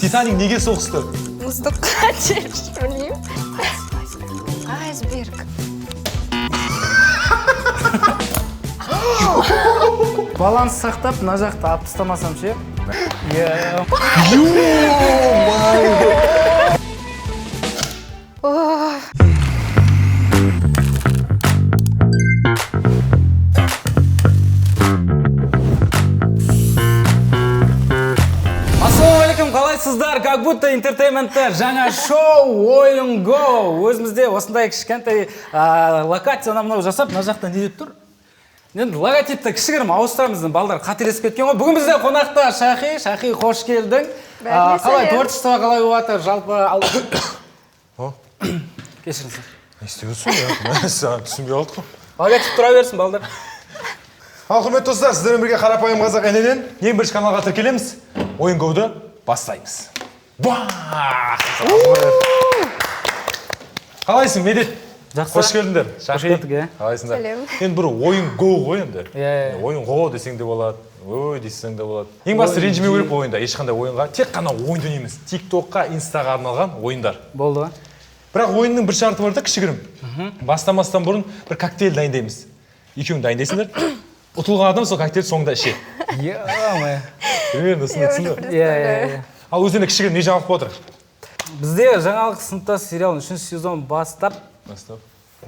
Титаник неге соғысты? Мұздыққа білмеймін. Айсберг. Баланс сақтап, мына жақты алып тастамасам ше. Иә. Ассалаумағалейкум, қалайсыздар? Как будто entertainmentте жаңа шоу Ойын Го. Өзімізде осындай кішкентай локация мынау жасап, мына жақта не деп тұр? Енді логотипті кішігірім ауыстырамыз, балдар қателесіп кеткен ғой. Бүгін бізде қонақта Шахи. Шахи, қош келдің. Бәріне Қалай, сәлем. творчество қалай болып жатыр? Жалпы кешіріңіздер. Не істеп отырсың я? Мәссаған, түсінбей қалдық қой. Логотип тұра берсін, балдар. Ал, құрметті достар, сіздермен бірге қарапайым қазақ NNN ең бірінші каналға тіркелеміз. Ойын Гоуды бастаймыз. Бах! Қалайсың, Медет? Жақсы. Қош келдіңдер. Шахи. Көрдік, иә. Қалайсыңдар? Сәлем. Енді бір ойын Го ғой енді. Иә, иә. Ойын Го десең де болады, ой десең де болады. Ең бастысы ренжімеу керек бұл ойында. Ешқандай ойынға, тек қана ойын ойнаймыз. TikTokқа, Инстаға арналған ойындар. Болды ғой. Бірақ ойынның бір шарты бар да, кішігірім. Бастамастан бұрын бір коктейль дайындаймыз. Екеуің дайындайсыңдар. Ұтылған адам сол коктейль соңында ішеді. Е-мое. Примерно осындай, Я уже түсіндің бе? Иә, иә, иә. Ал өздеріне кішігірім не жаңалық болып жатыр? Бізде жаңалық сыныптас сериалын үшінші сезон бастап, Бастап.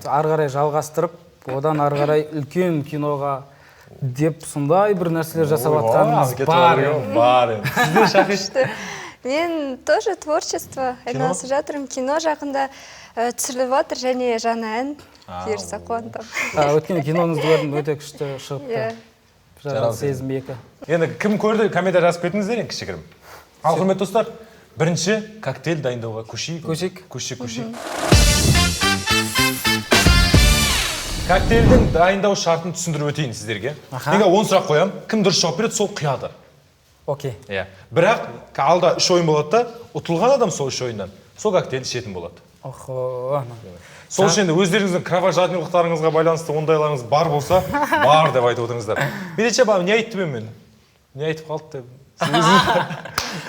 ары қарай жалғастырып, одан ары қарай үлкен киноға деп сондай бір нәрселер жасап жатқанымыз бар. Бар енді. Сізде, Шахи? Күшті. Мен тоже творчество айналысып жатырмын. Кино жақында түсіріліп жатыр және жаңа ән бұйырса қуантамын. Өткен киноңызды көрдім, өте күшті шығыпты. Иә. Жаралы сезім 2. Енді кім көрді, комментарий жазып кетіңіздер енді кішігірім. Ал, құрметті достар, бірінші коктейль дайындауға көшейік. Көшейік. Көшейік, көшейік. Коктейльдің дайындау шартын түсіндіріп өтейін сіздерге. Неге 10 сұрақ қоямын, кім дұрыс жауап береді, сол құяды. Окей. Иә. Бірақ алда үш ойын болады да, ұтылған адам сол үш ойыннан сол коктейльді ішетін болады. Охо. Сол үшін енді өздеріңіздің кровожадныйлықтарыңызға байланысты ондайларыңыз бар болса, бар деп айтып отырыңыздар. Медетше балам, не айттым мен? Не айтып қалды деп.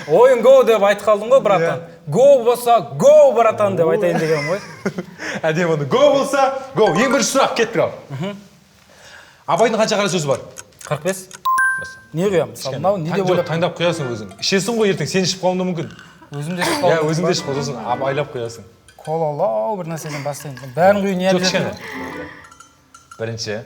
Ойын го деп айтып қалдың ғой, братан. Го болса, го, братан деп айтайын деген ғой. Әдемі оны. Го болса, го. Ең бірінші сұрақ, кеттік ал. Абайдың қанша қара сөзі бар? 45. Не құямын? Мысалы, мынау не деп Жоқ, ойлап? таңдап құясың өзің. Ішесің ғой ертең, сен ішіп қалуың да мүмкін. Өзім де ішіп Иә, қалдым. өзің де ішіп қал, сосын абайлап құясың. Колалау бір нәрседен бастайын. Бәрін құю не Жоқ, обязательно. кішкене. Бірінші.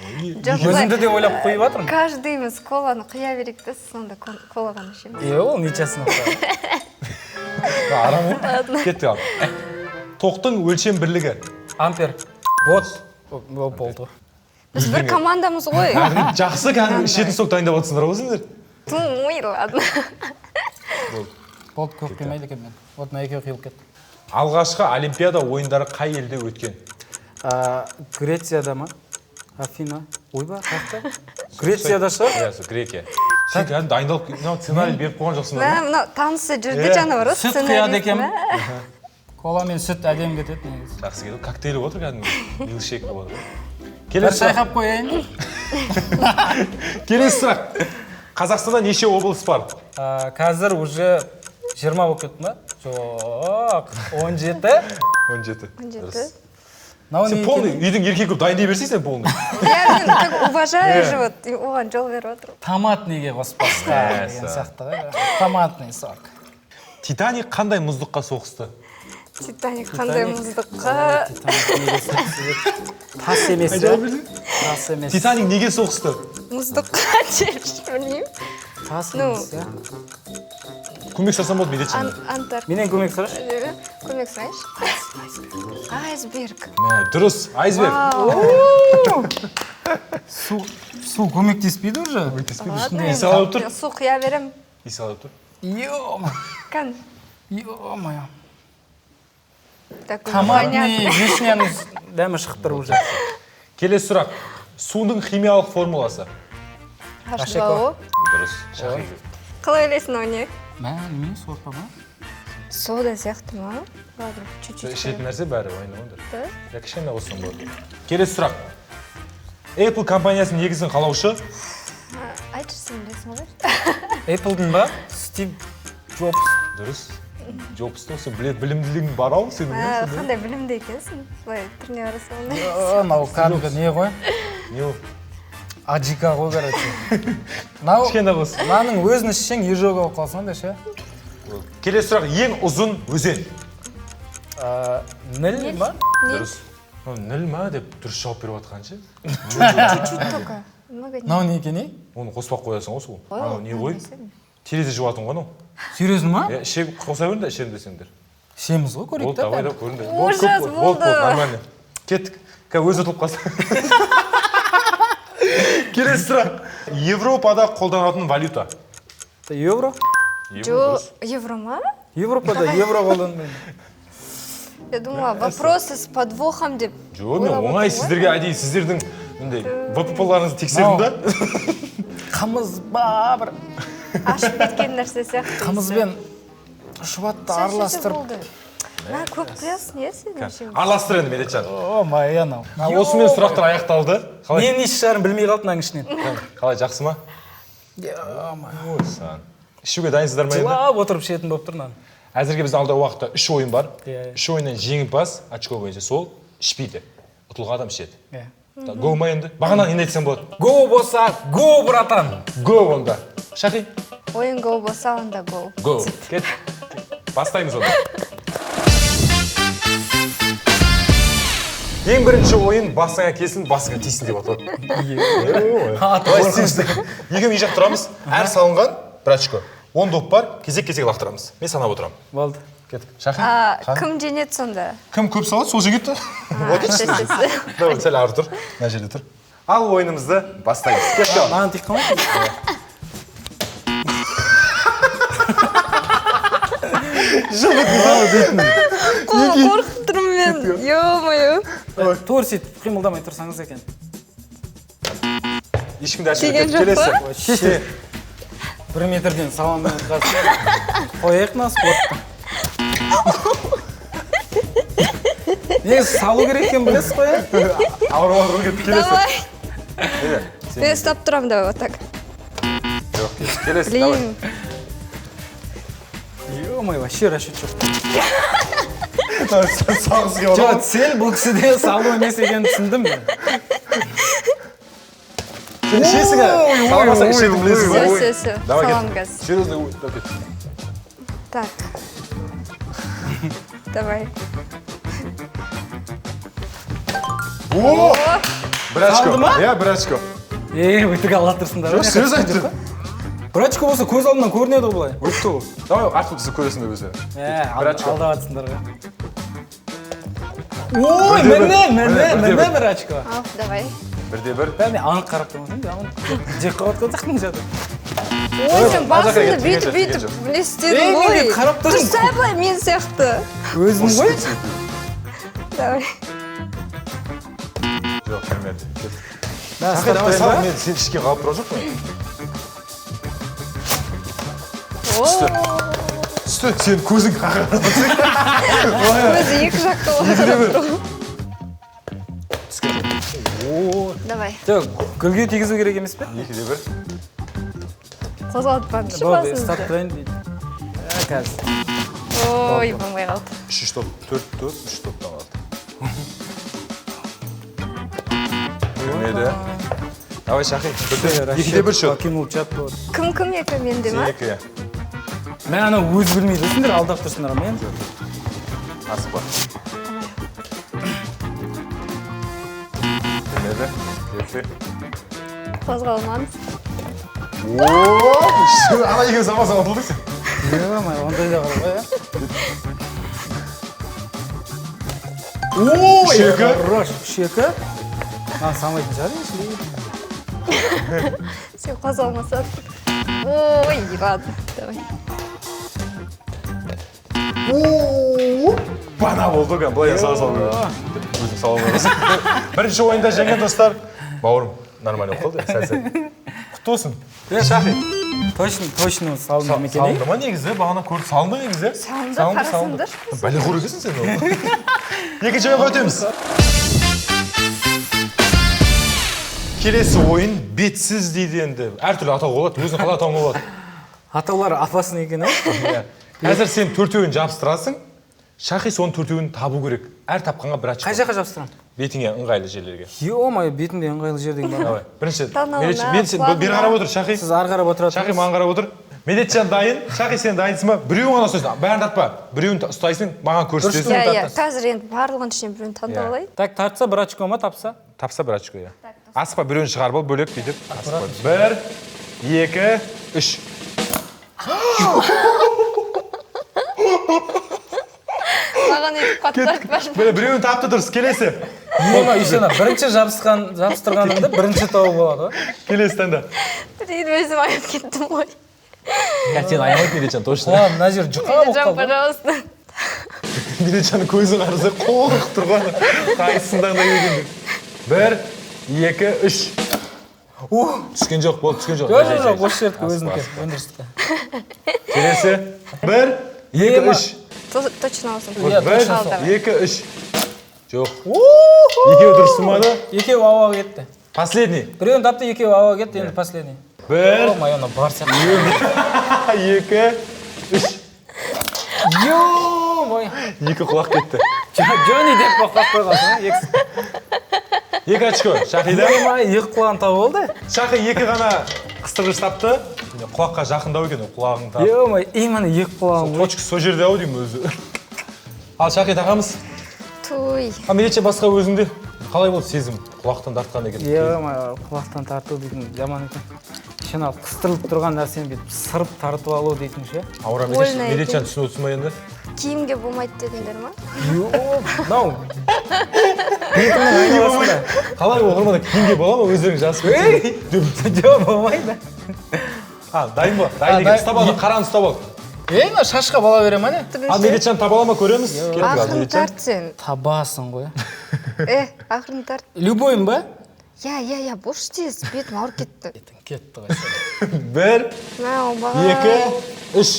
Жоқ, былай, Өзімді де ойлап құйып жатырмын. Каждыйымыз коланы құя берейік те, сонда кола ғана ішеміз. Е, ол нечестно. Арам ғой. Кеттік ал. Тоқтың өлшем бірлігі. Ампер. Вот. Болды. Біз бір командамыз ғой. Кәдімгі жақсы, кәдімгі ішетін сок дайындап отырсыңдар ғой сендер. Ой, ладно. Болды, көп құймайды екен мен. Вот мына екеуі құйылып кетті. Алғашқы Олимпиада ойындары қай елде өткен? Грецияда ма? Афина. Ойба, қаяқта? Грецияда шығар. Иә, сол Грекия. Сен кәдімгі дайындалып, мынау сценарий беріп қойған жоқсың ба? Мә, мынау танысы жүрді Иә. жаңа бар ғой, Сүт құяды сценарист, екен. мә. Кола мен сүт әдемі кетеді негізі. Жақсы кетеді. Коктейль болып отыр кәдімгі. Милкшейк болып отыр. Бір Келесі сұрақ. шайқап қояйын. Келесі сұрақ. Қазақстанда неше облыс бар? Қазір уже 20 болып кетті ма? Жоқ, 17. 17. 17. Дұрыс. Мынау Сен не полный екен? үйдің еркек болып дайындай берсең сен полный. Я мен как уважаю же, вот, и оған жол беріп отырмын. Томат неге қоспасқа деген сияқты ғой. Томатный сок. Титаник қандай мұздыққа соғысты? Титаник қандай мұздыққа? Титаник неге соғысты деп. Тас емес пе? Тас емес. Титаник неге соғысты? Мұздыққа білмеймін. Тас Ну. емес, иә. Көмек сұрасам болады Медетше. Антарктида. Менен көмек сұрашы. Көмек сұрайыншы. Айсберг. Мә, дұрыс, айсберг. Су көмектеспейді уже. Ладно, Иіс алып тұр. мен су құя беремін. Иіс алып тұр. Ё-моё. Кән. Ё-моё. Так, Томатный вишняның дәмі шығып тұр уже. Келесі сұрақ. Судың химиялық формуласы. H2O. Дұрыс. Шахи. Қалай ойлайсың, ол не? Мә, немене, сорпа ма? Сода сияқты ма? Ладно, чуть-чуть. Ішетін нәрсе бәрі ойнағандар. Да? Я кішкене қоссаң болады. Келесі сұрақ. Apple компаниясының негізін қалаушы Айтшы, сен білесің ғой. Apple'дың ба? Стив Джобс. Дұрыс. Джобс осы білімділігің бар ау сенің, иә, сондай? Қандай білімді екенсің, былай түріне қарасаң ондай. Мынау кәдімгі не ғой? Не ол? Аджика ғой, короче. Мынау Кішкене қос. Мынаның өзін ішсең, ежога болып қалсаң да ше. Келесі сұрақ, ең ұзын өзен. Ніл ма? Дұрыс. Ніл ма деп дұрыс жауап беріп жатқан ше. Чуть-чуть только. Много не. Мынау не екен, ей? Оны қоспақ қоясың ғой сол. Ой, Анау не ғой? несі? Терезе жуатын ғой анау. Серьезно ма? Е, іше қоса беріңдер, ішемін десеңдер. Ішеміз ғой, көрейік Болды, та. давай, Бәрін. давай, көріңдер. Болды, Ужас, көп болды, болды, болды. нормально. Кеттік. Қазір өзі ұтылып қалса. Келесі сұрақ. Европада қолданатын валюта. Евро? Евро, Жо, дұрыс. евро ма? Европада евро қолданбайды. Я думала, вопросы с подвохом деп. Жоқ, мен ойлап оңай отырмын ғой. сіздерге әдейі сіздердің мындай ВПП-ларыңызды тексердім да. Қымыз ба бір Ашып кеткен нәрсе сияқты. Қымызбен шұбатты Всё, всё, всё, араластырып. болды. Мә, көп құясың, иә, сен вообще? Араластыр енді, Медетжан. О, май, анау. Осымен сұрақтар аяқталды. Қалай? Мен не шығарын білмей қалдым мынаның ішінен. Қалай, жақсы ма? Е-мое. Ой, сан. Ішуге дайынсыздар ма енді? Жылап отырып ішетін болып тұр мынаны. Әзірге біздің алдағы уақытта үш ойын бар. Иә, иә. Үш ойыннан жеңімпаз очко бойынша сол ішпейді. Ұтылған адам ішеді. Иә. Го ма енді? Бағана енді айтсам болады. Го болса, го, братан. Го онда. Шахи. Ойын го болса, онда го. Го. Кет. Бастаймыз онда. Ең бірінші ойын басыңа келсін, басыңа тисін деп аталады. Былай істейміз. Екеуміз екі жақ тұрамыз. Әр салынған бір очко. 10 доп бар, кезек-кезек лақтырамыз. Мен санап отырамын. Болды. Кеттік. Шахи. Кім жеңеді сонда? Кім көп салады, сол жеңеді. Всё, всё, всё. Давай, сәл ары тұр. Мына жерде тұр. Ал ойынымызды бастаймыз. Кеттік. Маған тиіп қалмайды. Қорқып тұрмын мен. Ё-моё. Тур сөйтіп қимылдамай тұрсаңыз екен. Ешкімді ашып Тиген кетті. жоқ па? Келесі. Вообще. 1 метрден саламын қарсы. Қояйық мына спортты. Негізі салу керек екенін білесіз ғой, иә? Ауыр ауыр кетті. Келесі. Давай. Міне, сен- Мен ұстап тұрамын, давай, вот так. Жоқ, келесі. Келесі, давай. Блин. Ё-моё, вообще расчет жоқ. Салғысы келіп Жоқ, отыр. цель бұл кісіде салу емес екенін түсіндім мен. Сен ішесің, ә? Ой, Салмасаң ой, ішетінін ой, білесің Всё, ғой. всё, всё. Давай, Салам кеттік. газ. Серьезно, ой, давай, кеттік. Так. Давай. О! Бір очко. Салды ма? Иә, бір очко. Е, өтірік алла тұрсыңдар. Жоқ, серьезно айттым. Бір очко болса көз алдымнан көрінеді ғой былай. Өтті ғой. Давай, артық түсіп көресің деп өзі. Е, Бір очко. алдап жатсыңдар ғой. Ой, Бірде бір. міне, міне, Бірде міне бір. бір очко. Ал, давай. Бірде бір. Бә, мен анық қарап тұрмын, жеп қалып жатқан сияқтымын жатыр. Ой, сен ана жаққа басыңды кет, бүйтіп деген бүйтіп жоқ, не істедің Ей, мен ғой. де қарап тұрмын. Тұрсай былай мен сияқты. Өзім ғой. Давай. Жоқ, келмеді. Кеттік. Мә, Шахи, ұстап давай тұрайын сал, ба? мен сен ішке қалып тұрған жоқпын. О, Түсті, сен көзің қағып. Көзі екі жаққа Екіде бір. отырып тұр. Түскен. О, Давай. Жоқ, гүлге тигізу керек емес пе? Екіде бір. Қозғалтпаңызшы Болды, ұстап басыңызды. тұрайын дейді. Ә, қазір. Ой, болмай қалды. Үш топ, төрт топ, үш топтан қалды. Келмеді. Давай, Шахи, бірде, екіде бір счет. Покинул чат болады. Кім кім екі, менде Сен ма? екі, иә. Мә, анау өзі білмейді, сендер алдап тұрсыңдар мен. Асықпа. Келмеді. Екі. Қозғалмаңыз. О, ана екеуміз аман ұтылдық сен. Ё-моё, ондай да бар ғой, иә? Үш екі. Хорош, үш екі. Маған салмайтын шығар енді. Сен қозғалмасаң. Ой, ладно, давай. Бана болды ғой, былай сала салу керек. Өзім сала алмай. Бірінші ойында жеңген достар. Бауырым, нормально болып қалды, сәл сәл. Құтты болсын. Шахи. Точно, точно салынды ма екен? Салынды ма негізі? Бағана көріп салынды негізі. Салынды, қарасаңдаршы. Бәлеқор екенсің сен. Екінші ойынға өтеміз. Келесі ойын бетсіз дейді енді. Әртүрлі атауға болады, өзің қалай атауыңа болады. Атаулар опасный екен, ә? Қазір сен төртеуін жабыстырасың, Шахи соның төртеуін табу керек. Әр тапқанға бір очко. Қай жаққа жабыстырамын? Бетіңе ыңғайлы жерлерге. Ё-моё, бетімде ыңғайлы жер деген бар ма? Давай. Бірінші, Танауына, Медетжан, мен сен бері қарап отыр, Шахи. Сіз ары қарап отыра Шахи маған қарап отыр. Медетжан дайын, Шахи сен дайынсың ба? Біреуін ғана ұстайсың, бәрін тартпа. Біреуін ұстайсың, маған көрсетесің. Иә, иә, тартасың. қазір енді барлығының ішінен біреуін таңдап Иә. алайын. Так, тартса бір очко ма, тапса? Тапса бір очко, иә. Асықпа, біреуін шығарып ал, бөлек бүйтіп. Асықпа. Бір, екі, үш. Маған өйтіп қатты тартпашы. Міне, біреуін тапты дұрыс, келесі. Ема, еще ана бірінші жабысқан, жабыстырғаныңды бірінші тауып болады ғой. Келесі таңда. Блин, өзім аяп кеттім ғой. Сен аямайды Медетжан, точно. О, мына жер жұқа болып Медетжан, қалды. пожалуйста. Медетжанның көзін қараса қорқып тұрған. Қайсысын таңдау екен деп. Бір, екі, үш. Түскен жоқ, болды, түскен жоқ. Жоқ, жоқ, жоқ, осы жердікі өзінікі, өндірістікі. Келесі. Бір, екі, Ема. үш. Точно алсын. Иә, Бір, точно сол. екі, үш. Жоқ. Екеуі дұрыс тұрмады. Екеуі ауаға кетті. Последний. Біреуін тапты, екеуі ауаға кетті, енді последний. Бір, Ё-моё, ана бар сияқты. екі, үш. Ё-моё. Екі құлақ кетті. Джонни деп боқтап қойғансың, ә? Екі. Екі очко. Шахида. Ё-моё, екі құлағын тауып алды. Шахи екі ғана қыстырғыш тапты. Құлаққа жақындау екен, ол құлағын тап. Ё-моё, именно екі құлағым. Точка сол жерде ау деймін өзі. Ал Шахи тағамыз. Туй. А Медетше басқа өзіңде қалай болды сезім? Құлақтан тартқан екен. Ё-моё, құлақтан тарту дейтін жаман екен. Шын ал қыстырылып тұрған нәрсені бүйтіп сырып тартып алу дейтін ше. Ауыр Больно екен. Медетжан түсініп отырсың ба енді? Киімге болмайды дедіңдер ма? Ё, мынау бетімнің айналасында. Қалай оқырмандар киімге бола ма өздерің жазып Ей! Жоқ, болмайды. А, дайын ба? Дайын екен. Ұстап ал, қараны ұстап ал. Ей, мына шашқа бала бере ма не? Ал Медетжан таба ала ма көреміз? Кеттік ал, Ақырын Медетжан. тарт сен. Табасың ғой. Ақырын тарт. Любойын ба? Я, я, я, бош тез, бетім ауырып кетті. Бетің кетті ғой. Бір, Мә, оңбаған. екі, үш.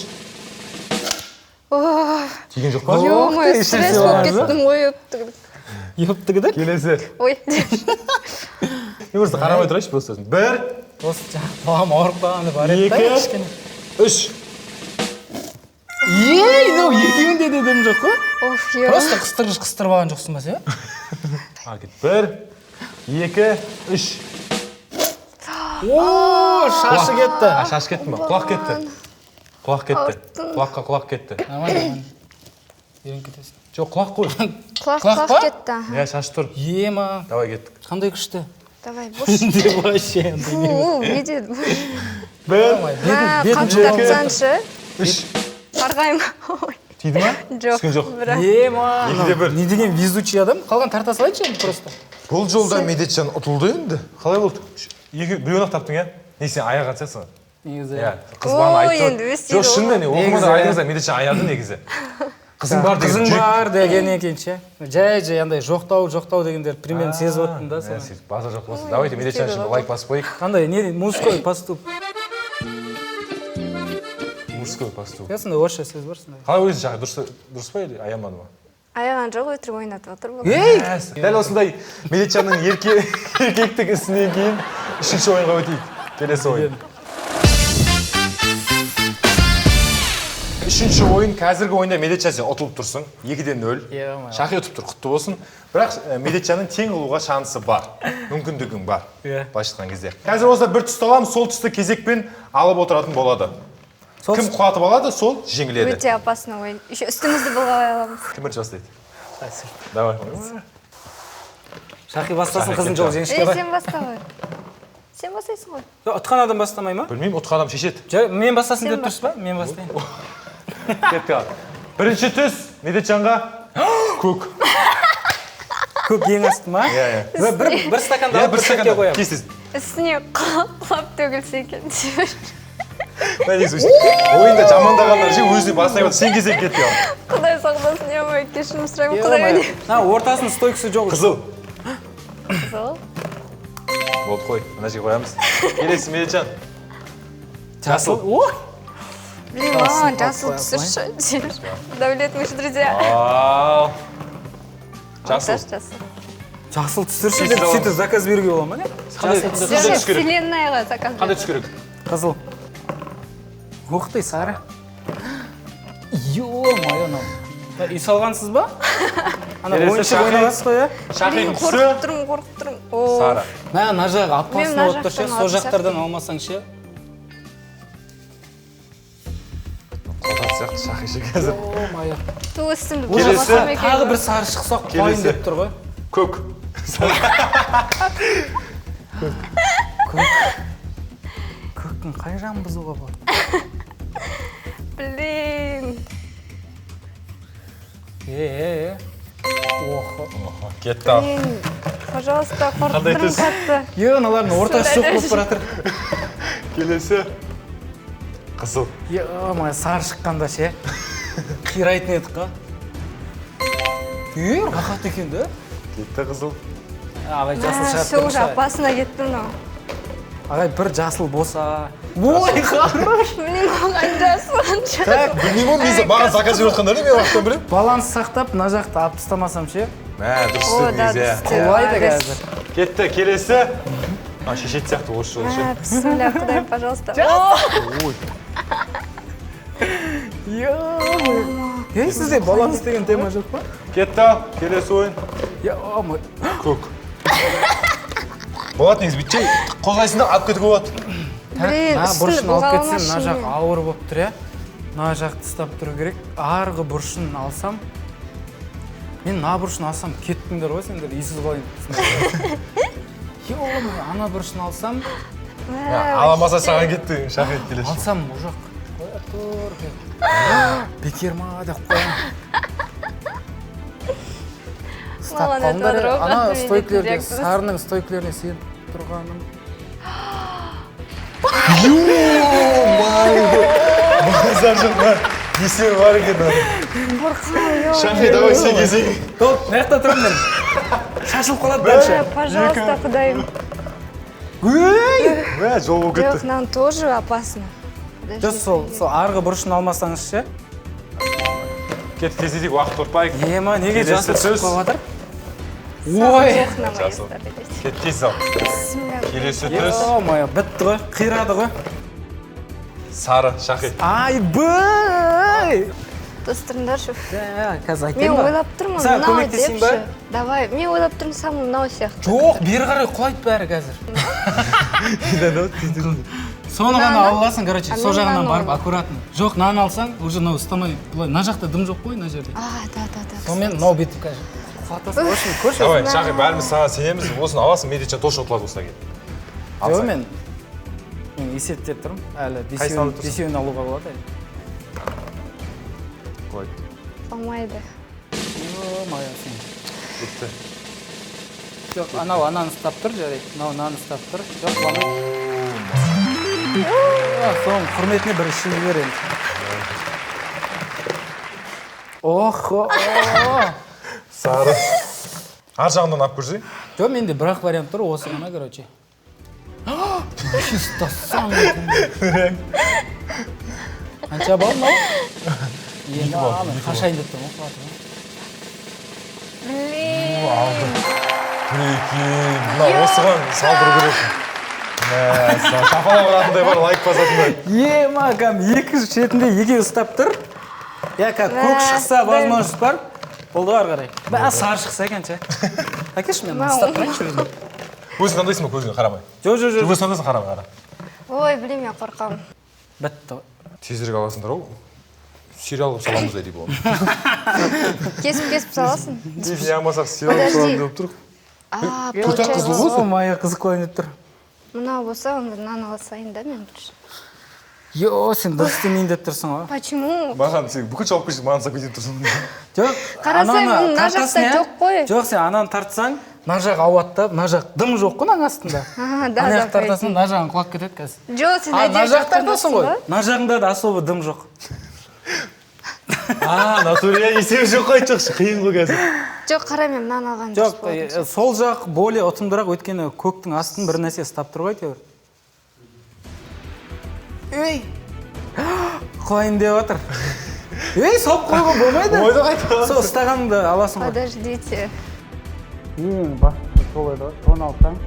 Ох, Тиген жоқ па? ё-моё, ты, стресс іші болып сыйлаған кеттім ғой, өптігім. Ептігі Келесі. Ой, Мен просто қарамай тұрайыншы просто. Бір, Осы жаңа құлағым ауырып қалғаны бар еді да Екі. кішкене. үш. Ей, мынау екеуінде де дым жоқ қой. оф, ё. Просто қыстырғыш қыстырып алған жоқсың ба сен? А, кет. Бір, екі, үш. О, шашы кетті. А, шаш кетті ма? Құлақ кетті. Құлақ кетті. Ауырттың. Құлаққа құлақ кетті. Нормально, нормально. Үйреніп кетесің. Жоқ, құлақ қой. Құлақ, Құлақ құлақ па? кетті, аха. Иә, шаш тұр. Ема, Давай кеттік. қандай күшті. Давай, бош. Деп вообще енді. Фу, не деді? Бір, Мә, бетін қатты жұлып тартсаңшы. үш. Қарғаймын. Ой, Тиді ма? Жоқ. Түскен жоқ. Бірақ. Ема. Екіде бір. Не деген везучий адам. Қалған тарта салайыншы енді просто. Бұл жолда Медетжан ұтылды енді. Қалай болды? Екі, біреуін ақ таптың, иә? Не сен аяған сияқтысың. Негізі. Иә, қыз бағана Ой, айтты. енді өстейді Жоқ, шынымен не, оқырмандар Негізі. айтыңыздар, Медетжан аяды негізі. Қызың бар деген Қызың жүрек- бар деген екен ше. Жай жай андай жоқтау жоқтау дегендер примерно сезіп отырмын да Ә, соны. сөйтіп, базар жоқ болсын. Давайте Медетжан үшін лайк басып қояйық. Қандай не мужской поступ. Мужской поступ. Иә, сондай орысша сөз бар сондай. Қалай ойлайсың, Шахи, дұрыс па или аямады ма? Аяған жоқ, өтірік ойнатып отыр бұл. Ей! Дәл осындай Медетжанның еркектік ісінен кейін үшінші ойынға өтейік. Келесі ойын. Үшінші ойын, қазіргі ойында Медетжан сен ұтылып тұрсың. 2-0. Е-мое. Шахи ұтып тұр, құтты болсын. Бірақ Медетжанның тең қылуға шансы бар. Мүмкіндігің бар. Иә. Былайша айтқан кезде. Қазір осылай бір түсті аламыз, сол түсті кезекпен алып отыратын болады. Сол Кім құлатып алады, сол жеңіледі. Өте опасный ойын. Еще үстімізді былғай аламыз. Кім бірінші бастайды? Давай. Шахи бастасын, Шахи қызын кетті. жол жеңіске Ей, бар. сен баста ғой. Сен бастайсың ғой. Жоқ, ұтқан адам бастамай ма? Білмеймін, ұтқан адам шешеді. Жа, мен бастасын Сен деп тұрсыз ба? Мен бастайын. Кеттік ал. Бірінші түс Медетжанға көк. Көк ең асты ма? Иә, иә. Бір стаканды Иә, алып бір бір шетке стаканда. қоямын. Тез, тез. Үстіне құлап төгілсе екен. Мә, негізі ойында жамандағандар ше өзіне басына айтып, сен кезек кетті ал. Құдай сақтасын, ё-моё, кешірім сұраймын. Құдай Ё-моё. өне. Мына ортасының стойкасы жоқ. Қызыл. Қызыл. Болды қой, мына жерге қоямыз. Келесі Медетжан. Жасыл. О! Блин, маған жасыл түсірші. Дәулет, мы же друзья. Ал. Жасыл. Жасыл. Жасыл. Жасыл түсірші деп сөйтіп заказ беруге бола ма не? Қандай Жасыл қандай түс керек? Вселеннаяға заказ Қандай түс керек? Қызыл. Ух ты, сары. Ё-моё, мынау. Үй салғансыз ба? Ана Келесі ойыншық Шахи. ойнап жатсыз ғой, иә? Шахидің Блин, түсі қорқып тұрмын, қорқып тұрмын. О, сары. Мә, мына жағы опасно Мен мына болып тұр ше, жақтан сол алатын жақтардан алмасаң ше. Құлататын сияқты Шахи ше қазір. Ё-моё. Ту үстімді Келесі. бұза басам екен. Тағы бір сары шықса құлайын Келесі. деп тұр ғой. Көк. Көк. Көктің қай жағын бұзуға болады? Блин. Е, е, е. Охо. Кетті ал. Блин, пожалуйста, қорқып Қандай тұрмын түс? қатты. Е, мыналардың ортасы жоқ болып бара жатыр. Келесі. Қызыл. Ё-моё, сары шыққанда ше. Қирайтын едік қой. Е, рахат екен да. Кетті қызыл. Ағай, жасыл Мә, шығады все, уже деп тұршы. опасно кетті мынау. Ағай, бір жасыл болса. Ой, хорош. Блин, оған жасыл қанша. Так, Білмеймін ғой, мен маған заказ беріп жатқандар не, мен уақыттан білемін. Баланс сақтап, мына жақты алып тастамасам ше. Мә, дұрыс О, істедің да, негізі, иә. дұрыс істедің. Құлайды Молодец. қазір. Кетті, келесі. А, шешетін сияқты осы жолы ше. Мә, бісміллә, құдайым, пожалуйста. О, Ой. Ей, сізде баланс деген тема жоқ па? Кетті ал, келесі ойын. Ё-моё. Көк. Болады негізі, бүйтіп қозғайсың да алып кетуге болады. Блин, Мына үстімді бұрышын алып бұлғалама кетсем, мына жақ шынымен. ауыр болып тұр, иә. Мына жақты ұстап тұру керек. Арғы бұрышын алсам, мен мына бұрышын алсам, кеттіңдер ғой сендер, үйсіз қалайын. Ё-моё, ана бұрышын алсам, Мә, Аламаса саған кетті, Шахи келесі. алсам жоқ. Қоя тұр. Бекер ма деп қоямын. Ұстап Маған қалыңдар, айтып жатыр ғой, ана қатты стойкілерге, билетті реакциясы. сарының стойкілеріне сеніп тұрғаным. Базар жоқ, мә. Есебі бар екен. Қорқамын, Шахи, давай сен кезең. Топ, мына жақта тұрамын мен. Шашылып қалады дальше. Мә, пожалуйста, құдайым. Ей! Мә, жол болып Жоқ, кетті. мынаны тоже опасно. Жоқ, сол арғы бұрышын алмасаңыз ше. Кет, тездетейік, уақыт құртпайық. Ема, неге Келесі жасыл шығып түс. қалып жатыр? Ой! Ой. На моей Жасыл. стороне. Кет, тез ал. Бісміллә. Келесі түс. Ё-моё, бітті ғой, қирады ғой. Сары, Шахи. Айбай! Достарыңдаршы. Қазір айтайын Мен ба? ойлап тұрмын, Саған мынау көмектесейін ба? депші. Давай, мен ойлап тұрмын, самый мынау сияқты. Жоқ, бері қарай құлайды бәрі қазір. Соны ғана Мынаны? аласың, короче, А сол мен жағынан мынаны барып аламын. аккуратно. Жоқ, мынаны алсаң, уже мынау ұстамай, былай, мына жақта дым жоқ қой, мына жерде. А, да, да, да. Сонымен мынау бүйтіп қазір. Құлатасың, в общем, көрші. Давай, Шахи, бәріміз саған сенеміз. Осыны аласың, Медетжан точно ұтылады осыдан кейін. Жоқ, мен есептеп тұрмын. Әлі Қайсысын алып тұрсың? бесеуін алуға болады әлі. Құлайды. Болмайды. Ё-моё, сен. Бітті. Жоқ, анау ананы ұстап тұр, жарайды. Мынау мынаны ұстап тұр. Жоқ, құламайды. Соның құрметіне бір ішіп жібер енді. Охо! Сары. Ар жағынан алып көрсей. Жоқ, менде бір ақ вариант тұр, осы ғана, короче. Чисто сам. Қанша балл мынау? Енді балл, мен екі балл. қашайын деп тұрмын ғой, құлатып. Блин. Алды. Прикинь, мына осыған салдыру керек. Мә, шапалақ ұратындай бар, лайк басатындай. Ема, кәдімгі екі шетінде екеуі ұстап тұр. Я, как көк шықса, возможность бар. Болды ары қарай. Бә, сары шықса екен ше. Әкеші, мен ұстап тұрайыншы өзім. Өзің таңдайсың ба көзіңе қарамай? Жоқ, жоқ, жоқ. Өзің таңдайсың, қарамай, қара. Ой, блин, мен қорқамын. Бітті ғой. Тезірек аласыңдар ау. Сериал қылып саламыз да дейді оны. Кесіп-кесіп саласың. Не алмасақ сериал қылып саламыз деп тұр. А, Төрт ақ қызыл получается. ғой. Майя қызық қояйын деп тұр. Мынау болса, онда мынаны алсайын да мен лучше. Йо, сен дұрыс істемейін деп тұрсың ғой. Почему? Маған сен бүкіл жауап берсең, маған салып кетіп тұрсың. Жоқ, Қарасай, ананы мына жақта тартасың, иә? жоқ қой. Жоқ, сен ананы тартсаң, мына жақ ауады да, мына жақ дым жоқ қой мынаның астында. А, да, Ана да, жақ тартасың, мына жағың құлап кетеді қазір. Жоқ, сен А, мына әдейі жақ жақтан тартасың ғой. ба? Мына жағында да особо дым жоқ. А, натуре есебі жоқ қой, айтпақшы, қиын ғой қазір. Жоқ, қара, мен мынаны алған дұрыс Жоқ, болатын. сол жақ более ұтымдырақ, өйткені көктің астын бір нәрсе ұстап тұр ғой әйтеуір. Ей! Құлайын деп жатыр. Ей, соғып қоюға болмайды. Ойды қайта. Сол ұстағаныңды аласың ғой. Подождите. Ең бастысы сол еді ғой, соны алсаң.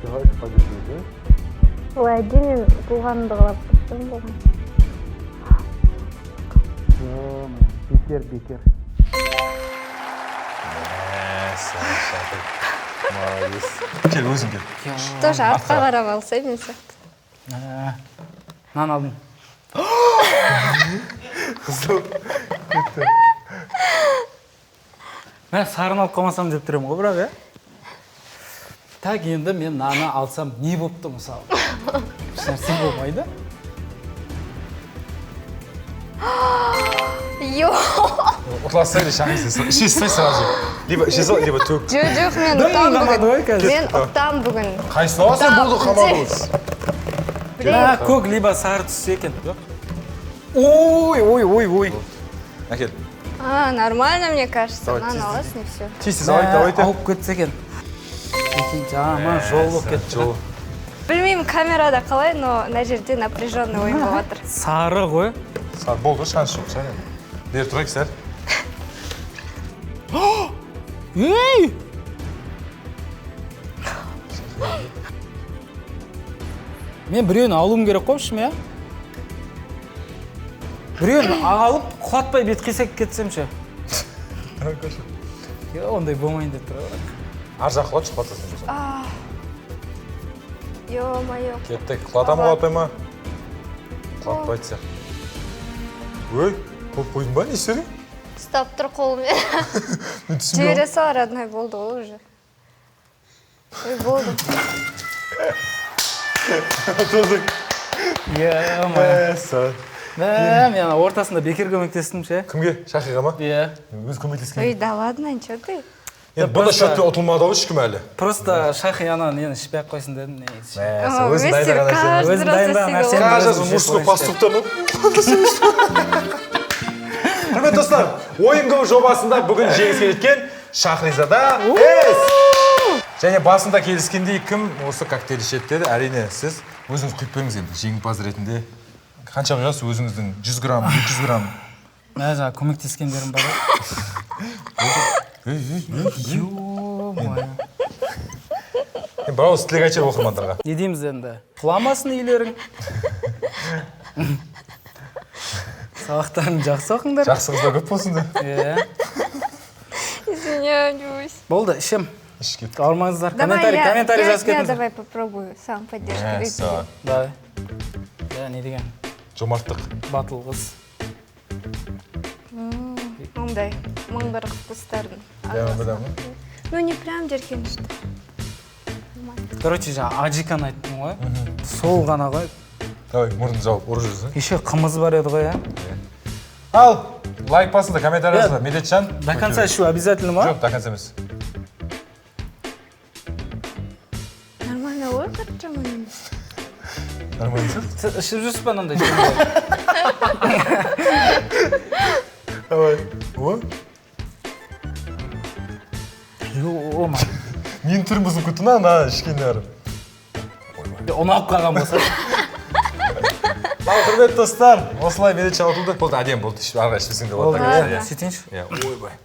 Давайте подержи, да? Олай әдейі мен болғанымды қалап тұрсам болған. Бекер, бекер. Молодец. Кел, өзің кел. Тоже артқа қарап алса мен сияқты. Мынаны алдым. Қызыл. Мә, сарыны алып қалмасам деп тұр едім ғой, бірақ, иә. Так, енді мен мынаны алсам не болыпты мысалы? Ешнәрсе болмайды. Йо! Ұтыласың или шағын іше сай сразу. Либо іше сал, либо төк. Жоқ, жоқ, мен Дым ұтамын ұнамады ғой бүгін. қазір. Мен ұтамын бүгін. Қайсысын аласың, болды, қамады. Мә, көк либо сары түссе екен. Ой, ой, ой, ой. Әкел. А, нормально, мне кажется. Давай, Мынаны тез, тез. аласың и все. Тез, тез, давайте, давайте. Ауып кетсе екен. Екен жаман жол болып кетті. Жол. Білмеймін камерада қалай, но мына жерде напряженный ойын болып жатыр. Сары ғой. Сары болды, шанс жоқ, сәл енді. Бері тұрайық сәл. Ей! Мен біреуін алуым керек қой, общем, иә? Біреуін алып, құлатпай бет қисайып кетсем ше. Е, ондай болмайын деп тұр ғой. Ар жақ құлатшы, құлатасың болса. Ё-моё. Кеттік. Құлата ма, құлатпай ма? Құлатпайды сияқты. Ой, қойып қойдың ба? Не істедің? Ұстап тұр қолымен. Мен түсінбей Жібере сал, родной, болды ғой уже. Ой, болды. Ұтылдың. Е-мое. Мәссаған. Мә, мен ана ортасында бекер көмектестім ше. Кімге? Шахиға ма? Иә. Өзі көмектескен. Ой, да ладно, ничего ты. Енді бұнда счетпен ұтылмады ау ешкім әлі. Просто Шахи ана нені ішпей ақ қойсын дедім негізі. Мәссаған, өзің дайындаған нәрсені. Өзің дайындаған нәрсені. Кажется, Өзім мужской жеп поступта, ну. Құрметті достар, Ойын Го жобасында бүгін жеңіске жеткен Шахризада С. Және басында келіскендей кім осы коктейль ішеді деді. Әрине, сіз өзіңіз құйып беріңіз енді жеңімпаз ретінде. Қанша құясыз өзіңіздің 100 грамм, 200 грамм? Мә, жаңа көмектескендерім бар ғой. Ей, ей, ей. Ё-моё. Енді бір ауыз тілек айтшы оқырмандарға. Не дейміз енді? Құламасын үйлерің. Сабақтарың жақсы оқыңдар. Жақсы қыздар көп болсын деп. Иә. Извиняюсь. Болды, ішем. Іш кет. Ауырмаңыздар. Давай Комментарий, я, комментарий я, жазып я кетіңіздер. давай попробую сам поддержку ретінде. Мәссаған. Давай. Иә, не деген? Жомарттық. Батыл қыз. Мындай мың бір вкустардың. Дәмі бір дәмі. Ну, не прям жеркенішті. Короче, жаңа аджиканы айттым ғой. Сол ғана ғой. Давай, мұрнын жауып, ұрып жүрсің. Еще қымыз бар еді ғой, иә? Ал, лайк басыңдар, комментарий жазыңдар. Медетжан. До конца ішу обязательно ма? Жоқ, до конца емес. Нормально ғой, қатты жаман емес. Нормально сияқты. Сіз ішіп жүрсіз ба мынандай? Давай. О, Ё-моё. менің түрім бұзылып кетті мына, мына ішкеннен әрі. Ұнап қалған болса. Ал, құрметті достар, осылай Медетжан ұтылды. Болды, әдемі болды. Ары қарай ішпесең де болады. Ладно. Сөйтейінші. Иә, ойбай.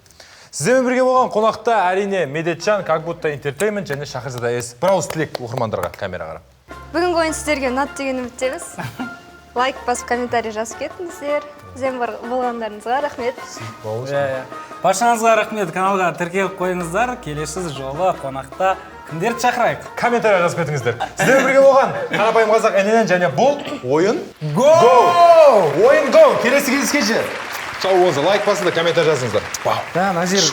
Сіздермен бірге болған қонақта әрине Медетжан, как будто entertainment және Шахризада С. Бір ауыз тілек оқырмандарға камера қарап. Бүгінгі ойын сіздерге ұнады деген үміттеміз. Лайк басып, комментарий жазып кетіңіздер. Бізбен болғандарыңызға рахмет. Иә, иә. Баршаңызға рахмет. Каналға тіркеліп қойыңыздар. Келесі жолы қонақта кімдерді шақырайық? Комментарий жазып кетіңіздер. Сіздермен бірге болған Қарапайым Қазақ NNN және бұл Ойын Го! Ойын Го! Келесі кездескенше. Сау болыңыздар. Лайк басыңдар, комментарий жазыңыздар. Вау. Да, мына жер.